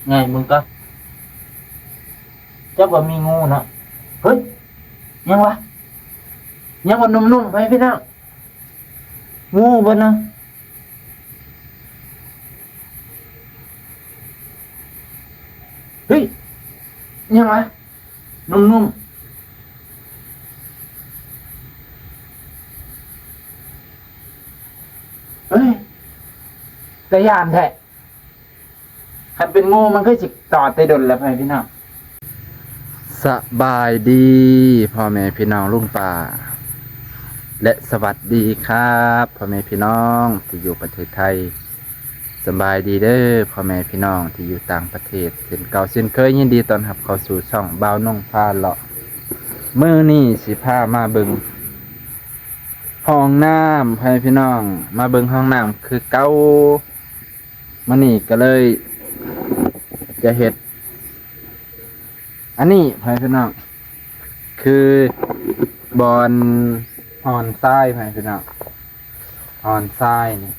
ໃຫຍ່ເບິ່ງກ່ອນ. ຈັກວ່າມີງູເນາະ. ເຮີ້ຍ ຫຍັງວະ? ຫຍັງວ່ານຸ່ມໆ ໃຜພີ່ນ້ອງ? ງູບໍ່ນະ? ເຮີ້ຍ ຫຍັງວະ? ນຸ່ມໆ ເຮີ້ຍ ຕາຢ້ານແທ້. ຄັນເປັນງູມັນຄືຊິຕອດແຕ່ດົນແລ້ວ ພໍ່ແມ່ພີ່ນ້ອງ. ສະບາຍດີພໍ່ແມ່ພີ່ນ້ອງລຸງປ້າ ແລະ ສະຫວັດດີຄັບພໍ່ແມ່ພີ່ນ້ອງທີ່ຢູ່ປະເທດໄທ. ສະບາຍດີເດີພໍ່ແມ່ພີ່ນ້ອງທີ່ຢູ່ຕ່າງປະເທດ ເຊັ່ນເກົ່າເຊັ່ນເຄີຍ ຍິນດີຕ້ອນຮັບເຂົ້າສູ່ຊ່ອງບ່າວນົງພາເລາະ. ມື້ນີ້ຊິພາມາເບິ່ງຫ້ອງນ້ຳ ພໍ່ແມ່ພີ່ນ້ອງ, ມາເບິ່ງຫ້ອງນ້ຳຄືເກົ່າ. ມື້ນີ້ກໍເລີຍຈະເຮັດອັນນີ້ ພໍ່ແມ່ພີ່ນ້ອງ, ຄືບ່ອນຮ່ອນຊາຍ ພໍ່ແມ່ພີ່ນ້ອງ, ຮ່ອນຊາຍນີ້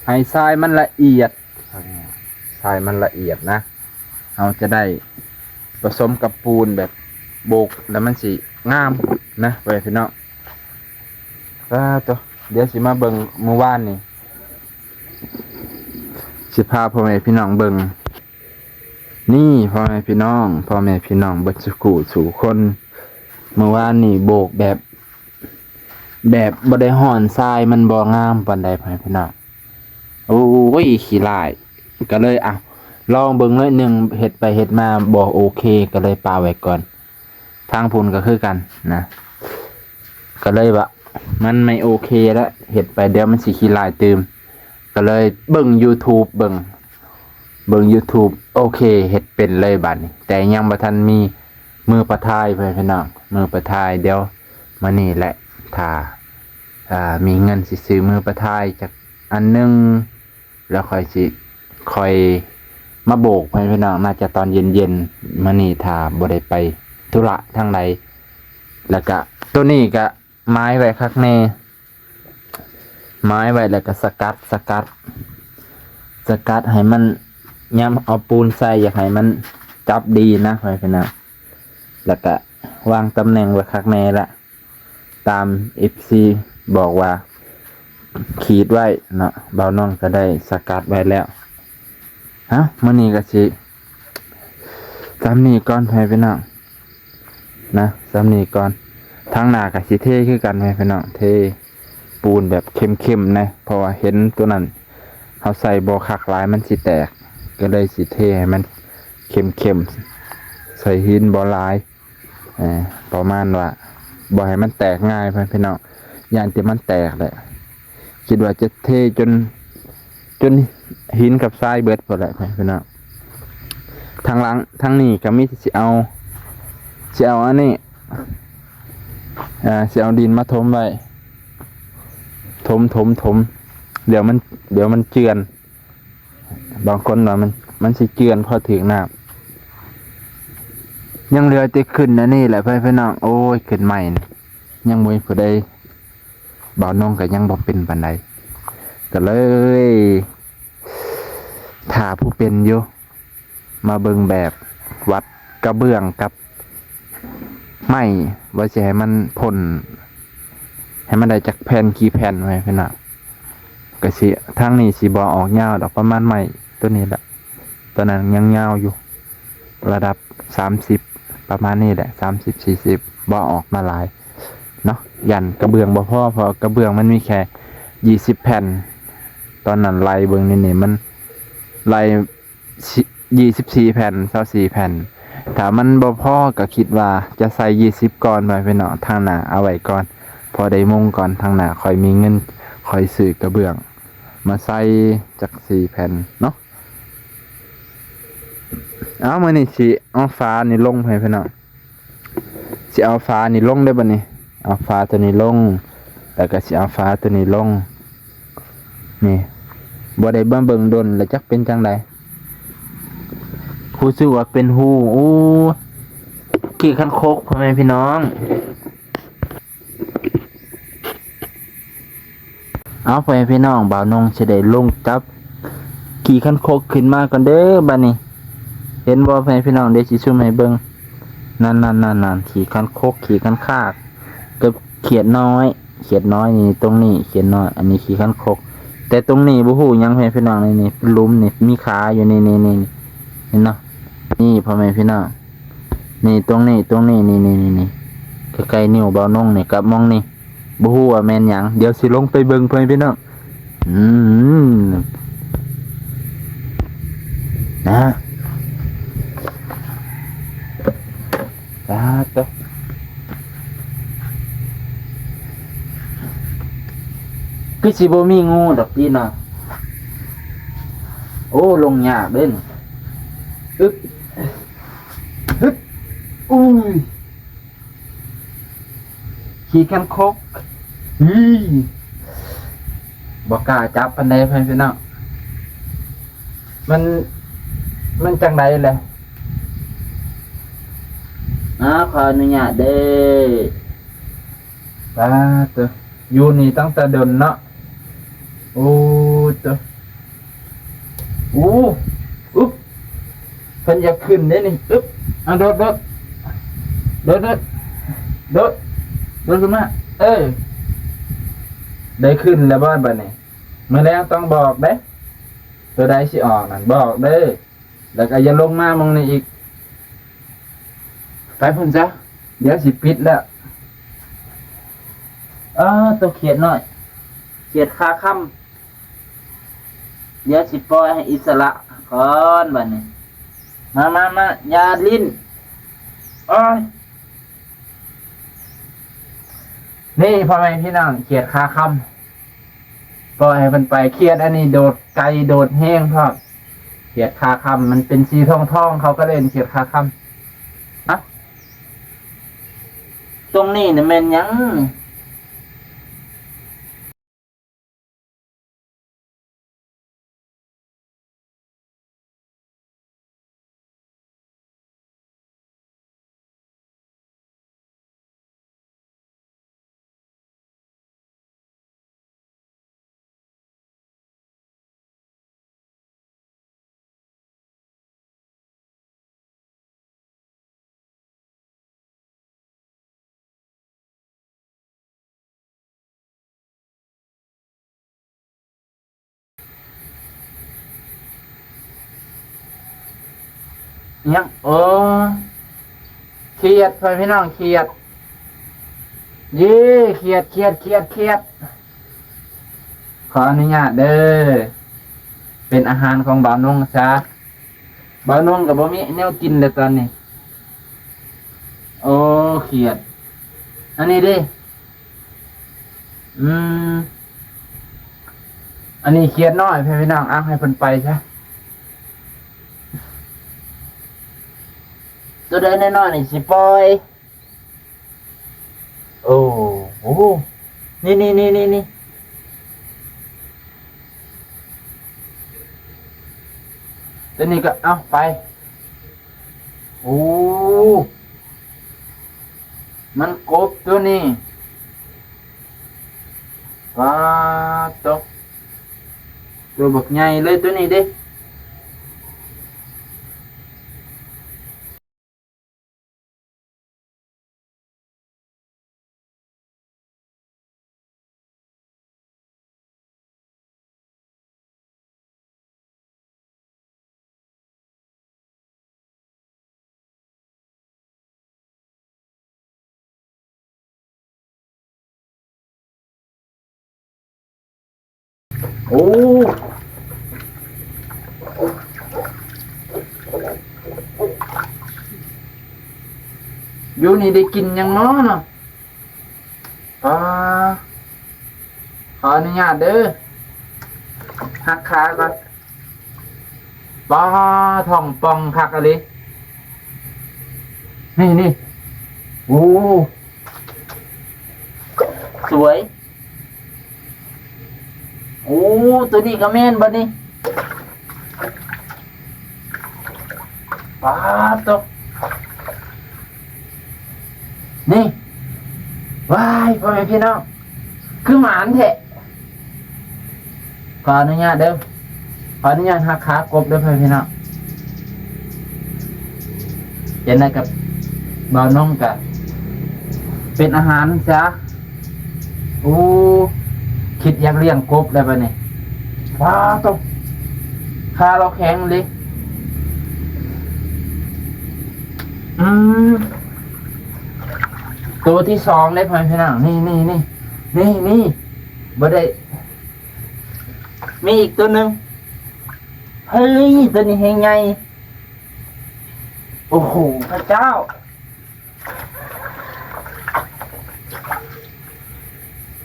ໃຫ້ຊາຍມັນລະອຽດ, ຊາຍມັນລະອຽດນະ, ເຮົາຈະໄດ້ປະສົມກັບປູນແບບໂບກແລ້ວມັນຊິງາມນະ ພໍ່ແມ່ພີ່ນ້ອງ. ປາໂຕ ດຽວຊິມາເບິ່ງມື້ວານນີ້ ຊິພາພໍ່ແມ່ພີ່ນ້ອງເບິ່ງ. ນີ້ພໍ່ແມ່ພີ່ນ້ອງ, ພໍ່ແມ່ພີ່ນ້ອງເບິດສູ່ຄູ່ສູ່ຄົນ, ມື້ວານນີ້ໂບກແບບ ແບບບໍ່ໄດ້ຮ່ອນຊາຍ ມັນບໍ່ງາມປານໃດ ພໍ່ແມ່ພີ່ນ້ອງ. ໂອ້ຍ ຂີ້ລ້າຍ, ກໍເລີຍ ອ່ະ ລອງເບິ່ງໜ້ອຍໜຶ່ງ, ເຮັດໄປເຮັດມາບໍ່ໂອເຄ ກໍເລີຍປະໄວ້ກ່ອນ. ທາງພຸ້ນກໍຄືກັນນະ, ກໍເລີຍວ່າມັນໄມ່ໂອເຄລະ, ເຮັດໄປດຽວມັນຊິຂີ້ລ້າຍຕື່ມ, ກໍເລີຍເບິ່ງຢູທູບເບິ່ງ, ເບິ່ງຢູທູບ ໂອເຄ ເຮັດເປັນເລີຍບາດນີ້, ແຕ່ຍັງບໍ່ທັນມີມືປະທາຍ ພໍ່ແມ່ພີ່ນ້ອງ, ມືປະທາຍ ດຽວມື້ນີ້ແຫຼະ ຖ້າ ອ່າ ມີເງິນຊິຊື້ມືປະທາຍຈັກອັນໜຶ່ງ ແລ້ວຂ້ອຍຊິ ຂ້ອຍມາໂບກ ພໍ່ແມ່ພີ່ນ້ອງ, ໜ້າຈະຕອນເຢັນໆ ມື້ນີ້ ຖ້າບໍ່ໄດ້ໄປທຸລະທາງໃດ. ແລ້ວກະໂຕນີ້ກະໝາຍໄວ້ຄັກແນ່, ໝາຍໄວ້ ແລ້ວກະສະກັດ ສະກັດ ສະກັດໃຫ້ມັນ ຍາມເອົາປູນໃສ່ ຢາກໃຫ້ມັນຈັບດີນະ ພໍ່ແມ່ພີ່ນ້ອງ, ແລ້ວກະວາງຕຳແໜ່ງໄວ້ຄັກແນ່ລະ. ຕາມເອັຟຊີບອກວ່າຂີດໄວ້ເນາະ, ບ່າວນ້ອງກໍໄດ້ສະກັດໄວ້ແລ້ວ. ເອົ້າ ມື້ນີ້ກໍຊິສ່ຳນີ້ກ່ອນ ພໍ່ແມ່ພີ່ນ້ອງນະ, ສ່ຳນີ້ກ່ອນ. ທາງໜ້າກໍຊິເທຄືກັນ ພໍ່ແມ່ພີ່ນ້ອງ, ເທປູນແບບເຂັ້ມໆແດ່ ເພາະວ່າເຫັນໂຕນັ້ນ ເຮົາໃສ່ບໍ່ຄັກຫຼາຍມັນຊິແຕກ, ກໍເລີຍຊິເທໃຫ້ມັນເຂັ້ມໆ ໃສ່ຫີນບໍ່ຫຼາຍ. ເອີ ປະມານວ່າບໍ່ໃຫ້ມັນແຕກງ່າຍ ພີ່ນ້ອງ, ຢ້ານແຕ່ມັນແຕກແຫຼະ. ຄິດວ່າຈະເທຈົນ ຈົນຫີນກັບຊາຍເບິດພຸ້ນແຫຼະ ພີ່ນ້ອງ. ທາງຫຼັງ ທາງນີ້ກໍມີແຕ່ຊິເອົາ ຊິເອົາອັນນີ້ ອ່າ ຊິເອົາດິນມາຖົມໄວ້ ຖົມ ຖົມ ຖົມ ດຽວມັນ ດຽວມັນເຈື່ອນ. ບາງຄົນວ່າມັນ ມັນຊິເຈື່ອນພໍຖືກນ້ຳ. ຍັງເຫຼືອແຕ່ຂຶ້ນອັນນີ້ແຫຼະ ພີ່ນ້ອງ. ໂອ້ຍ ຂຶ້ນໃໝ່ນີ້ ຍັງບໍ່ມີຜູ້ໃດ, ບ່າວນ້ອງກໍຍັງບໍ່ເປັນປານໃດ, ກໍເລີຍຖ້າຜູ້ເປັນຢູ່. ມາເບິ່ງແບບວັດກະເບື້ອງກັບໄມ້ ວ່າຊິໃຫ້ມັນພົ້ນ ໃຫ້ມັນໄດ້ຈັກແຜ່ນ ກີ່ແຜ່ນ ໄວ້ພີ່ນ້ອງ. ກະຊິ ທາງນີ້ຊິບໍ່ອອກຍາວດອກ, ປະມານໄມ້ໂຕນີ້ແຫຼະ, ໂຕນັ້ນຍັງຍາວຢູ່ ລະດັບສາມສິບ ປະມານນີ້ແຫຼະ, ສາມສິບ ສີ່ສິບ ບໍ່ເອົາອອກມາຫຼາຍເນາະ, ຢ້ານກະເບື້ອງບໍ່ພໍ, ເພາະກະເບື້ອງມັນມີແຄ່ຊາວແຜ່ນ. ຕອນນັ້ນໄລ່ເບິ່ງນີ້ ນີ້ມັນໄລ່ ຊ- ຊາວສີ່ແຜ່ນ ຊາວສີ່ແຜ່ນ. ຖ້າມັນບໍ່ພໍກໍຄິດວ່າຈະໃສ່ຊາວສີ່ສິບກ່ອນ ໄວ້ພີ່ນ້ອງ, ທາງໜ້າເອົາໄວ້ກ່ອນ ພໍໄດ້ມຸງກ່ອນ, ທາງໜ້າຄ່ອຍມີເງິນ ຄ່ອຍຊື້ກະເບື້ອງມາໃສ່ຈັກສີ່ແຜ່ນເນາະ. ເອົາ ມື້ນີ້ຊິເອົາຝານີ້ລົງ ໄວ້ພີ່ນ້ອງ. ຊິເອົາຝານີ້ລົງເດີ້ບັດນີ້, ເອົາຝາຕົວນີ້ລົງ ແລ້ວກໍຊິເອົາຝາຕົວນີ້ລົງ. ນີ້ ບໍ່ໄດ້ມາເບິ່ງດົນແລ້ວ ຈັກເປັນຈັ່ງໃດ, ຮູ້ສຶກວ່າເປັນຮູ. ໂອ້ ຂີ້ຄັນຄົກ ພໍ່ແມ່ພີ່ນ້ອງ. ເອົາ ພໍ່ແມ່ພີ່ນ້ອງ, ບ່າວນົງຊິໄດ້ລົງຈັບ ຂີ້ຄັນຄົກຂຶ້ນມາກ່ອນເດີບາດນີ້ ເຫັນບໍ່ພໍ່ແມ່ພີ່ນ້ອງ? ດຽວຊິຊູມໃຫ້ເບິ່ງ ນັ້ນໆໆໆ ຂີ້ຄັນຄົກ ຂີ້ຄັນຄາກ ກັບຂຽດນ້ອຍ ຂຽດນ້ອຍນີ້ ຕົງນີ້ຂຽດນ້ອຍ ອັນນີ້ຂີ້ຄັນຄົກ ແຕ່ຕົງນີ້ບໍ່ຮູ້ຫຍັງພໍ່ແມ່ພີ່ນ້ອງ ນີ້ໆ ເປັນຫຼຸມນີ້ ມີຂາຢູ່ນີ້ໆ ເຫັນເນາະ ນີ້ພໍ່ແມ່ພີ່ນ້ອງ ນີ້ຕົງນີ້ ຕົງນີ້ ນີ້ໆໆ ໃກ້ໆ ນິ້ວບ່າວນົງນີ້ ກັບໝ່ອງນີ້ ບໍ່ຮູ້ວ່າແມ່ນຫຍັງ ດຽວຊິລົງໄປເບິ່ງພໍ່ແມ່ພີ່ນ້ອງ ອືມ ນະ ສາທຸ ຄືຊິບໍ່ມີງູດອກຕິເນາະ ໂອ້ ລົງຍາກເດ້ ອຶບ ຮຶບ ອຸ້ຍ ຂີ້ຄັນຄົກ ອີ ບໍ່ກ້າຈັບປານໃດ ພໍ່ແມ່ພີ່ນ້ອງ ມັນ ມັນຈັ່ງໃດແຫຼະ ອາ ຂໍອະນຸຍາດເດີ ປາດໂທ້ ຢູ່ນີ້ຕັ້ງແຕ່ດົນເນາະ ໂອ້ໂທ້ ໂອ້ ອຶບ ເພິ່ນຢາກຂຶ້ນເດ້ນີ້ ອຶບ ເອົາ ໂດດ ໂດດ ໂດດ ໂດດ ໂດດ ໂດດ ໂດດຂຶ້ນມາ ເອີ ໄດ້ຂຶ້ນແລ້ວບໍ່ບາດນີ້ ມື້ແລງຕ້ອງບອກເດ້ ໂຕໃດຊິອອກນັ້ນ ບອກເດີ ແລ້ວກໍຢ່າລົງມາໝ່ອງນີ້ອີກ ໄປພຸ້ນຊະ ດຽວຊິປິດແລ້ວ ເອີ ໂຕຂຽດນ້ອຍ ຂຽດຄາຄຳ ດຽວຊິປ່ອຍໃຫ້ອິດສະຫຼະກ່ອນບາດນີ້ ມາ ມາ ມາ ຢ່າຫຼິ້ນ ໂອ້ຍ ນີ້ພໍ່ແມ່ພີ່ນ້ອງ ຂຽດຄາຄຳ ປ່ອຍໃຫ້ເພິ່ນໄປ ຂຽດອັນນີ້ໂດດໄກໂດດແຮງພ້ອມ ຂຽດຄາຄຳ ມັນເປັນສີທອງໆ ເຂົາກໍເອີ້ນຂຽດຄາຄຳ ຮະ ຕົງນີ້ນະແມ່ນຫຍັງ? ຫຍັງ? ໂອ້ ຂຽດ ພໍ່ແມ່ພີ່ນ້ອງ ຂຽດ ເຢ້ ຂຽດ ຂຽດ ຂຽດ ຂຽດ ຂໍອະນຸຍາດເດີ ເປັນອາຫານຂອງບ່າວນົງຊະ. ບ່າວນົງກໍບໍ່ມີແນວກິນແລ້ວຕອນນີ້. ໂອ້ ຂຽດ ອັນນີ້ເດ້ ອືມ ອັນນີ້ຂຽດນ້ອຍ ພີ່ນ້ອງ ເອົາໃຫ້ເພິ່ນໄປຊະ ໂຕໃດນ້ອຍໆນີ້ຊິປ່ອຍ. ໂອ້ໂຫ ນີ້ໆໆໆ ໂຕນີ້ກໍເອົາໄປ. ໂອ້ ມັນກົບໂຕນີ້ ປາດໂຕ ໂຕບັກໃຫຍ່ເລີຍໂຕນີ້ເດ້. ໂອ້ ຢູ່ນີ້ໄດ້ກິນຫຍັງເນາະເນາະ? ປາ ຂໍອະນຸຍາດເດີ ຫັກຂາກ່ອນ. ປາ ທ້ອງປ່ອງຄັກອີ່ຫຼີ ນີ້ໆ ໂອ້ ສວຍ. ໂອ້ ໂຕນີ້ກໍແມ່ນບາດນີ້ ປາດໂຕ ນີ້ ວ້າຍ ພໍ່ແມ່ພີ່ນ້ອງ ຄືໝານແທ້ ຂໍອະນຸຍາດເດີ. ຂໍອະນຸຍາດຫັກຂາກົບເດີພໍ່ແມ່ພີ່ນ້ອງ. ຈັ່ງໃດກັບບ່າວນົງກະເປັນອາຫານຊະ. ໂອ້ ຄິດຢາກລ້ຽງກົບແລ້ວບັດນີ້. ວ້າໂຕ ຂາລາວແຂງເລີຍ. ອືມ ໂຕທີສອງເດ້ພໍ່ແມ່ພີ່ນ້ອງ. ນີ້ໆໆ ນີ້ໆ ບໍ່ໄດ້ ມີອີກໂຕໜຶ່ງ. ເຮີ້ຍ ໂຕນີ້ແຮງໃຫຍ່. ໂອ້ໂຫ ພະເຈົ້າ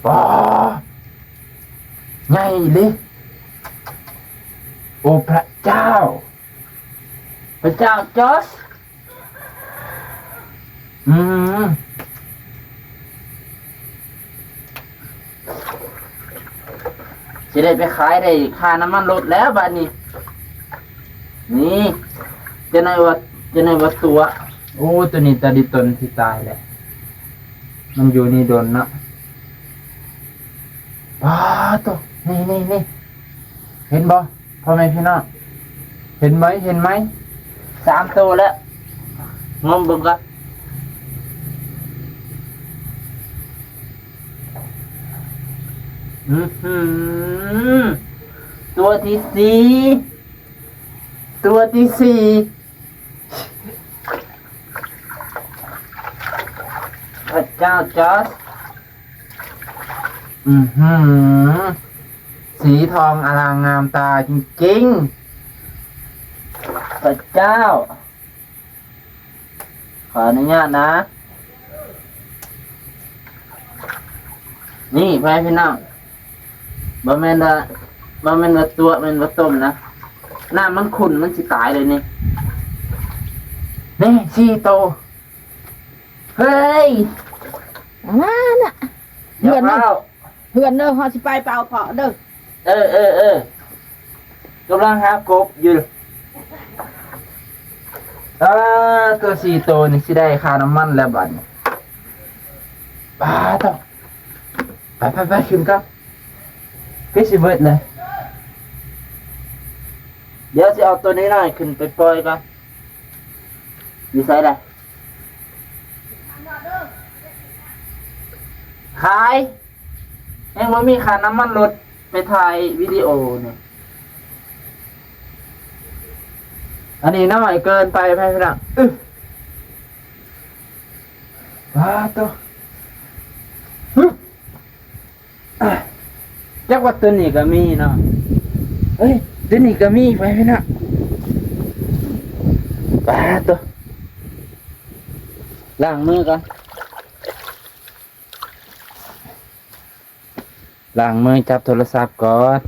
ປາ ໃຫຍ່ອີ່ຫຼີ. ໂອ້ ພະເຈົ້າ ພະເຈົ້າຈອດ. ອືມ ຊິໄດ້ໄປຂາຍ ໄດ້ຄ່ານ້ຳມັນລົດແລ້ວບາດນີ້. ນີ້ ຈະໄດ້ວ່າ ຈະໄດ້ວ່າຕົວະ. ໂອ້ ໂຕນີ້ຕາດິຕົນຊິຕາຍແລ້ວ ມັນຢູ່ນີ້ດົນເນາະ. ປາໂຕ ນີ້ໆໆ ເຫັນບໍ່ ພໍ່ແມ່ພີ່ນ້ອງ ເຫັນໄໝ ເຫັນໄໝ? ສາມໂຕແລ້ວ ງົມເບິ່ງກ່ອນ. ອືຫື ຕົວທີສີ່ ຕົວທີສີ່ ພະເຈົ້າຈອດ. ອືຫື ສີທອງອະລາງງາມຕາຈິງໆ ພະເຈົ້າ. ຂໍອະນຸຍາດນະ. ນີ້ ພໍ່ແມ່ພີ່ນ້ອງ ບໍ່ແມ່ນວ່າ ບໍ່ແມ່ນວ່າຕົວະ ແມ່ນວ່າຕົ້ມນະ. ນ້ຳມັນຂຸ່ນ ມັນຊິຕາຍເລີຍນີ້. ນີ້ ສີ່ໂຕ. ເຮີ້ຍ ອັນນັ້ນນະ ເຮືອນເດີ ເຮືອນເດີ ເຮົາຊິໄປເປົ່າເພາະເດີ. ເອີໆໆ ກຳລັງຫາກົບຢູ່. ເອີ ໂຕສີ່ໂຕນີ້ຊິໄດ້ຄ່ານ້ຳມັນແລ້ວບັດນີ້. ປາໂຕ ໄປໆໆ ຂຶ້ນກ່ອນ ຄືຊິເບິດເລີຍ. ດຽວຊິເອົາໂຕນ້ອຍໆຂຶ້ນໄປປ່ອຍກ່ອນ. ຢູ່ໃສລະ? ຂາຍ ຍັງບໍ່ມີຄ່ານ້ຳມັນລົດໄປຖ່າຍວິດີໂອນີ້. ອັນນີ້ນ້ອຍເກີນໄປ ພໍ່ແມ່ພີ່ນ້ອງ. ອຶ ປາໂຕ ຮຶບ. ຈັກວ່າໂຕນີ້ກໍມີເນາະ. ເອີຍ ໂຕນີ້ກໍມີ ໄປພີ່ນ້ອງ. ປາໂຕ ລ້າງມືກ່ອນ ລ້າງມື ຈັບໂທລະສັບກ່ອນ.